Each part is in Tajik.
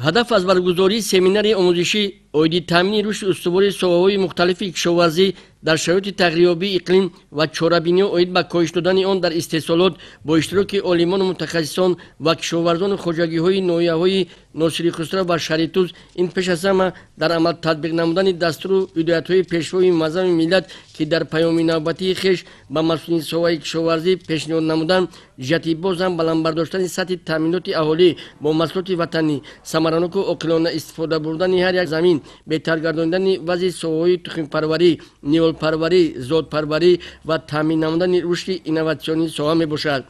Ҳадаф аз баргузории семинари омӯзишӣ оиди таъмини рушди устувори соҳаҳои мухталифи кишоварзӣ дар шароити тағйирёбии иқлим ва чорабиниҳо оид ба коҳиш додани он дар истеҳсолот бо иштироки олимону мутахассисон ва кишоварзону хоҷагиҳои ноҳияҳои Носири Хусрав ва Шаҳритуз ин пеш аз ҳама дар амал татбиқ намудани дастуру ҳидоятҳои Пешвои муаззами миллат, ки дар паёми навбатии хеш ба масъулини соҳаи кишоварзӣ пешниҳод намуданд, ҷиҳати боз ҳам баланд бардоштани сатҳи таъминоти аҳолӣ бо маҳсулоти ватанӣ, самараноку оқилона истифода бурдани ҳар як замин, беҳтар гардонидани вазъи соҳаҳои тухмипарварӣ, ниҳолпарварӣ, зодпарварӣ ва таъмин намудани рушди инноватсионии соҳа мебошад.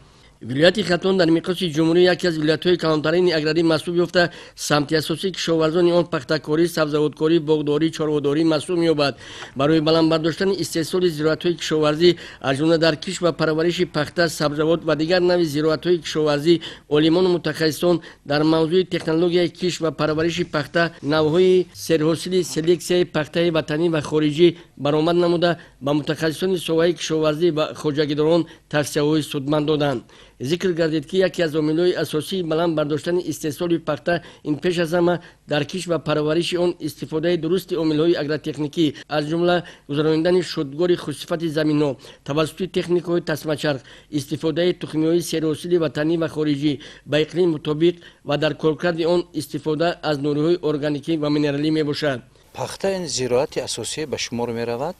Вилояти Хатлон дар миқёси ҷумҳурӣ яке аз вилоятҳои калонтарини аграрӣ маҳсуб ёфта, самти асосии кишоварзони он пахтакорӣ, сабзавоткорӣ, боғдорӣ, чорводорӣ маҳсуб меёбад. Барои баланд бардоштани истеҳсоли зироатҳои кишоварзӣ, аз ҷумла дар кишт ва парвариши пахта, сабзавот ва дигар навъи зироатҳои кишоварзӣ, олимону мутахассисон дар мавзӯи технологияи кишт ва парвариши пахта, навъҳои серҳосили селексияи пахтаи ватанӣ ва хориҷӣ баромад намуда, ба мутахассисони соҳаи кишоварзӣ ва хоҷагидорон тавсияҳои судманд доданд. Зикр гардид, ки яке аз омилҳои асосии баланд бардоштани истеҳсоли пахта ин пеш аз ҳама дар кишт ва парвариши он истифодаи дурусти омилҳои агротехникӣ, аз ҷумла гузаронидани шудгори хушсифати заминҳо тавассути техникаҳои тасмачарх, истифодаи тухмиҳои серҳосили ватанӣ ва хориҷӣ ба иқлим мутобиқ ва дар коркарди он истифода аз нуриҳои органикӣ ва минералӣ мебошад. Пахта ин зироати асосӣ ба шумор меравад.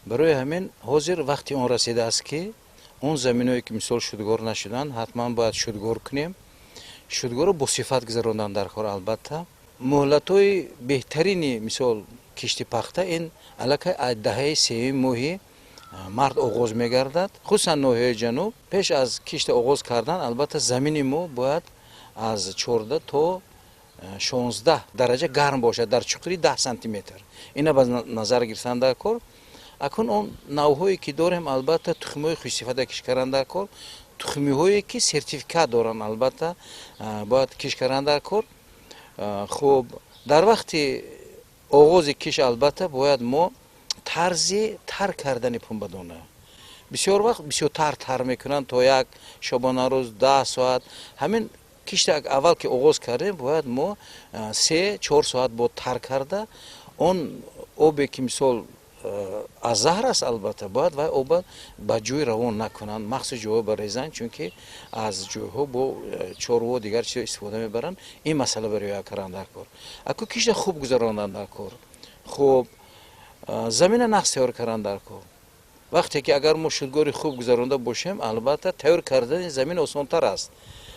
Барои ҳамин ҳозир вақти он расидааст, ки он заминое, ки мисол шудгор нашуданд, ҳатман бояд шудгор кунем. Шудгорро бо сифат гузарондан дар кор. Албатта, муҳлатҳои беҳтарини мисол кишти пахта ин аллакай аз даҳаи сеюми моҳи март оғоз мегардад. Хусусан ноҳияи ҷануб пеш аз кишта оғоз кардан, албатта, замини мо бояд аз 14 то 16 дараҷа гарм бошад, дар чуқури 10 сантиметр. Ина ба назар гирифтан дар кор. Акнун он навъҳое, ки дорем, албатта, тухмиҳои хушсифата кишт кардан дар кор, тухмиҳое, ки сертификат доранд, албатта, бояд кишт кардан дар кор. Хуб, дар вақти оғози кишт, албатта, бояд мо тарзи тар кардани пунбадона. Бисёр вақт бисёртар тар мекунанд, то як шабонарӯз 10 соат. Ҳамин кишта аввал ки оғоз кардем, бояд мо 3-4 соат бо тар карда, он обе, ки мисол аз заҳр аст, албатта, бояд вай оба ба ҷӯй равон накунанд, махсус ҷойҳо барезанд, чунки аз ҷойҳо бо чорво, дигар чизо истифода мебаранд. Ин масъала ба риоя кардан дар кор. Аку кишта хуб гузарондан дар кор, хуб замина нағз тайёр кардан дар кор. Вақте ки агар мо шудгори хуб гузаронда бошем, албатта, тайёр кардани замин осонтар аст.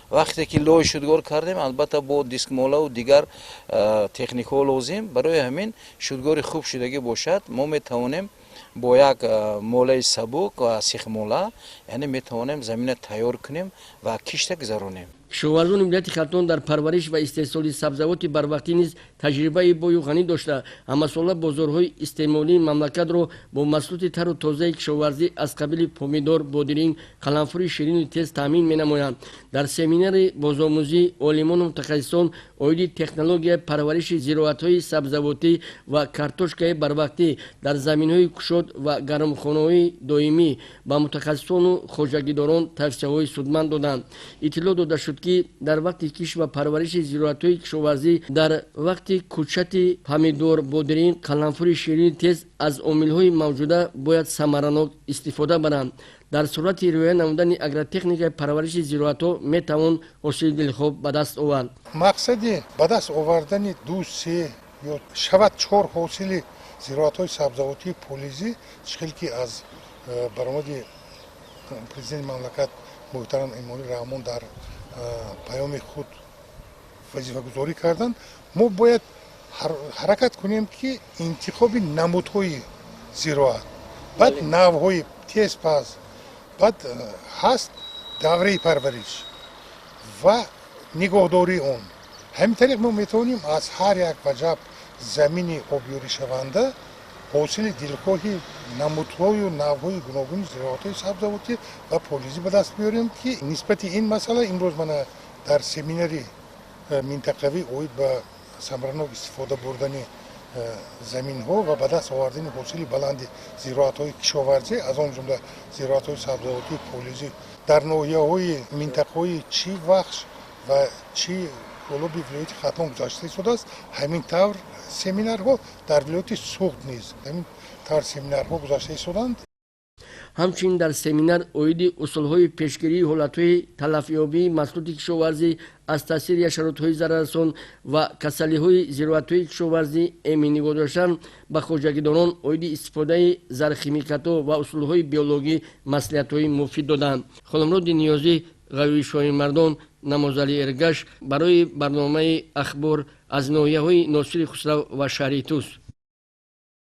Вақте ки лои шудгор кардем, албатта, бо дискмолаву дигар техникаҳо лозим. Барои ҳамин шудгори хуб шудагӣ бошад, мо метавонем бо як молаи сабук ва сихмола, яъне метавонем замина тайёр кунем ва кишта гузаронем. Кишоварзони вилояти Хатлон дар парвариш ва истеҳсоли сабзавоти барвақтӣ низ таҷрибаи бою ғанӣ дошта, ҳамасола бозорҳои истеъмолии мамлакатро бо маҳсулоти тару тозаи кишоварзӣ аз қабили помидор, бодиринг, қаламфури ширину тез таъмин менамоянд. Дар семинари бозомӯзӣ олимону мутахассисон оиди технологияи парвариши зироатҳои сабзавотӣ ва картошкаи барвақтӣ дар заминҳои кушод ва гармхонаҳои доимӣ ба мутахассисону хоҷагидорон тавсияҳои судманд доданд. Иттилоъ дода шуд, ки дар вақти кишт ва парвариши зироатҳои кишоварзӣ дар вақти кӯчати помидор, бодиринг, қаламфури ширини тез аз омилҳои мавҷуда бояд самаранок истифода баранд. Дар сурати риоя намудани агротехникаи парвариши зироатҳо метавон ҳосили дилхоҳ ба даст овард. Мақсади ба даст овардани ду, се ё шавад чор ҳосили зироатҳои сабзавотии полизӣ, чӣ хел ки аз баромади Президенти мамлакат муҳтарам Эмомалӣ Раҳмон дар паёми худ вазифагузорӣ карданд, мо бояд ҳаракат кунем, ки интихоби намудҳои зироат, баъд навъҳои тезпаз, баъд ҳаст давраи парвариш ва нигоҳдории он. Ҳамин тариқ мо метавонем аз ҳар як ваҷаб замини обёришаванда ҳосили дилхоҳи намудҳою навъҳои гуногуни зироатҳои сабзавотӣ ва полизӣ ба даст биёрем, ки нисбати ин масъала имрӯз мана дар семинари минтақавӣ оид ба самаранок истифода бурдани заминҳо ва ба даст овардани ҳосили баланди зироатҳои кишоварзӣ, аз он ҷумла зироатҳои сабзавотии полизӣ дар ноҳияҳои минтақаҳои чи Вахш ва чи Кӯлоби вилояти Хатлон гузашта истодааст. Ҳамин тавр семинарҳо дар вилояти Суғд низ ҳамин тавр семинарҳо гузашта истоданд. Ҳамчунин дар семинар оиди усулҳои пешгирии ҳолатҳои талафёбии маҳсулоти кишоварзӣ аз таъсири ҳашаротҳои зараррасон ва касалиҳои зироатҳои кишоварзӣ эмин нигоҳ доштан, ба хоҷагидорон оиди истифодаи зархимикатҳо ва усулҳои биологӣ маслиҳатҳои муфид доданд. Холмуроди Ниёзӣ, Ғавии Шоҳимардон, Намозалӣ Эргаш барои барномаи «Ахбор» аз ноҳияҳои Носири Хусрав ва шаҳри Тус.